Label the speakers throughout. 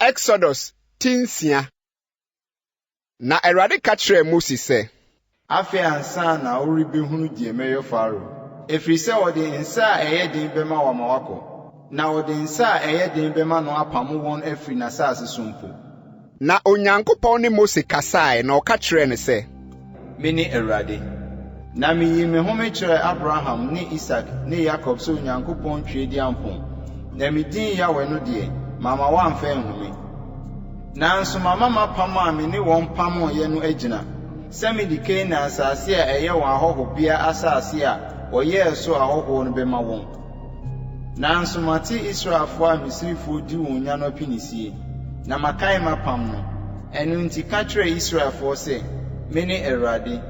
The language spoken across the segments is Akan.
Speaker 1: Exodus ti nsia. Na Awurade ka kyerɛɛ Mose sɛ.
Speaker 2: Afei ansa na worebɛhunu deɛ mɛyɛ Farao, ɛfiri sɛ ɔde nsa a ɛyɛ den bɛma wo ama woakɔ, na ɔde nsa a ɛyɛ den bɛma no apamo wɔn afiri n'asase so mpo.
Speaker 1: Na Onyankopɔn ne Mose kasae, na ɔka kyerɛɛ no sɛ.
Speaker 2: Mene Awurade. Na miyii me ho mekyerɛɛ Abraham ne Isak ne Yakob sɛ Onyankopɔn Tweaduampɔn, na me din Yahweh no deɛ, mamma wɔamfa anhu me. Nanso mama m'apam a me ne wɔn pameeɛ no agyina, sɛ mede Kanaan asase a ɛyɛ wɔn ahɔhobea asase a wɔyɛɛ so ahɔhoɔ no bɛma wɔn. Nanso mate Israelfoɔ a Misrifoɔ di wɔn nya no apinisie, na makae m'apam no. Ɛno nti ka kyerɛ Israelfoɔ sɛ, 'Mene Awurade.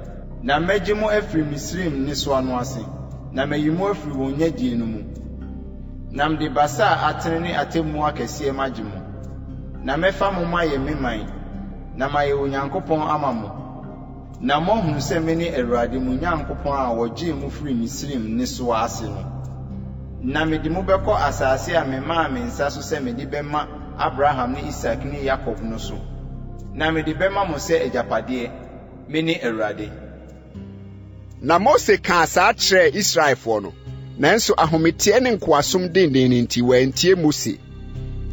Speaker 2: Na mɛgye mo afiri Misraim nnesoa no ase, na mayi mo afiri wɔn nyadie no mu. Na mede basa a atene ne atemmuo akɛseɛ magye mo. Na mɛfa mo mayɛ me man, na mayɛ Onyankopɔn ama mo, na moahunu sɛ mene Awurade mo Nyankopɔn a ɔgyee mo firii Misraim nnesoa ase no. Na mede mo bɛkɔ asase a memaa me nsa so sɛ mede bɛma Abraham ne Isak ne Yakob no so, na mede bɛma mo sɛ agyapadeɛ. Mene Awurade.
Speaker 1: Na Mose kaa saa kyerɛɛ Israelfoɔ no, nanso ahometeɛ ne nkoasom dennen no nti, wɔantie Mose.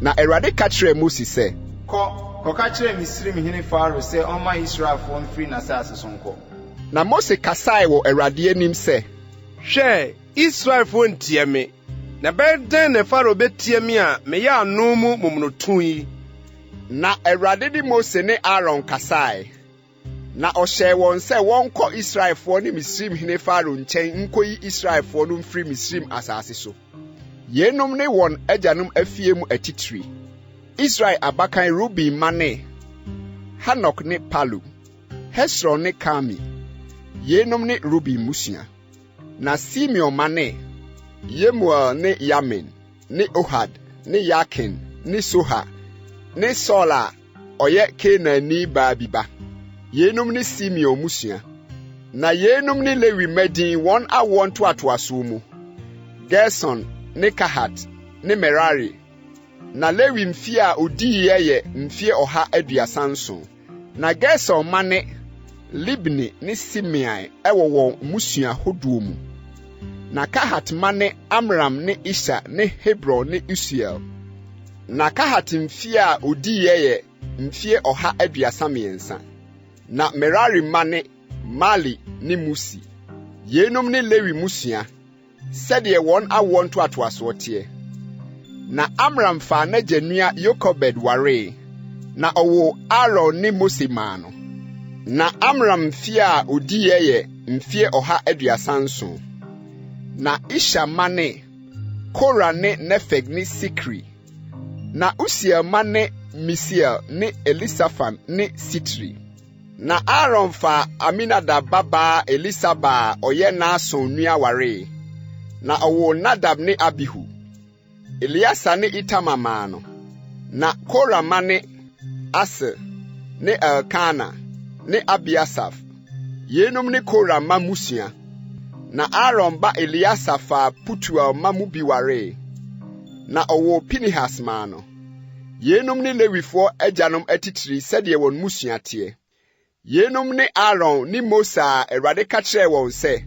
Speaker 1: Na Awurade ka kyerɛɛ Mose sɛ.
Speaker 2: Kɔ, kɔka kyerɛ Misraimhene Farao sɛ ɔmma Israelfoɔ mfiri n'asase so nkɔ.
Speaker 1: Na Mose kasae wɔ Awurade anim sɛ.
Speaker 3: Hwɛ, Israelfoɔ ntie me, na ɛbɛyɛ dɛn na Farao betie me a meyɛ ano mu momonoto yi?
Speaker 1: Na Awurade ne Mose ne Aaron kasae. Na ɔhyɛɛ wɔn sɛ wɔnkɔ Israelfoɔ ne Misraimhene Farao nkyɛn nkɔyi Israelfoɔ no mfiri Misraim asase so. Yeinom ne wɔn agyanom afie mu atitire. Israel abakan Ruben mma ne: Hanok ne Palu, Hesron ne Karmi. Yeinom ne Ruben mmusua. Na Simeon mma ne: Yemuel ne Yamin ne Ohad ne Yakin ne Sohar ne Saul a ɔyɛ Kanaanni baa bi ba. Yeinom ne Simeon mmusua. Na yeinom ne Lewi mma din wɔn awoɔ ntoatoasoɔ mu: Gerson ne Kahat ne Merari. Na Lewi mfeɛ a ɔdiiɛ yɛ mfeɛ 137. Na Gerson mma ne: Libni ne Simei wɔ wɔn mmusua hodoɔ mu. Na Kahat mma ne: Amram ne Ishar ne Hebron ne Usiel. Na Kahat mfeɛ a ɔdiiɛ yɛ mfeɛ 133. Na Merari mma ne: Mali ne Musi. Yeinom ne Lewi mmusua, sɛdeɛ wɔn awoɔ ntoatoasoɔ teɛ. Na Amram faa n'agya nua Yokebed waree, na ɔwoo Aaron ne Mose maa no. Na Amram mfeɛ a ɔdiiɛ yɛ mfeɛ 137. Na Ishar mma ne: Kora ne Nefeg ne Sikri. Na Usiel mma ne Misiel ne Elisafan ne Sitri. Na Aaron faa Aminadab babaa Elisaba a ɔyɛ Nahson nua waree, na ɔwoo Nadab ne Abihu, Eleasa ne Itamar maa no. Na Kora mma ne Asir ne Elkana ne Abiasaf. Yeinom ne Kora mma mmusua. Na Aaron ba Eleasa faa Putuel mma mu bi waree, na ɔwoo Pinehas maa no. Yeinom ne Lewifoɔ agyanom atitire sɛdeɛ wɔn mmusua teɛ. Yeinom ne Aaron ne Mose a Awurade ka kyerɛɛ wɔn sɛ,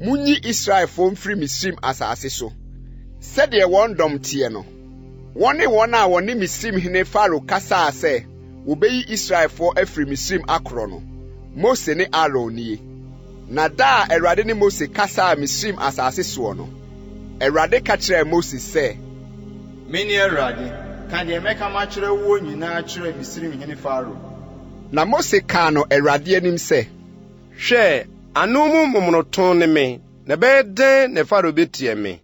Speaker 1: Monyi Israelfoɔ mfiri Misraim asase so, sɛdeɛ wɔn dɔm teɛ no. Wɔne wɔn a wɔne Misraimhene Farao kasaa sɛ wɔbɛyi Israelfoɔ afiri Misraim akorɔ no, Mose ne Aaron nie. Na da a Awurade ne Mose kasaa Misraim asase soɔ no, Awurade ka kyerɛɛ Mose sɛ.
Speaker 2: Mene Awurade, ka deɛ mɛka makyerɛ woɔ nyinaa kyerɛ Misraimhene Farao.
Speaker 1: Na Mose kaa no Awurade anim sɛ.
Speaker 3: Hwɛ, ano mu momonoto ne me, na ɛbɛyɛ dɛn na Farao betie me?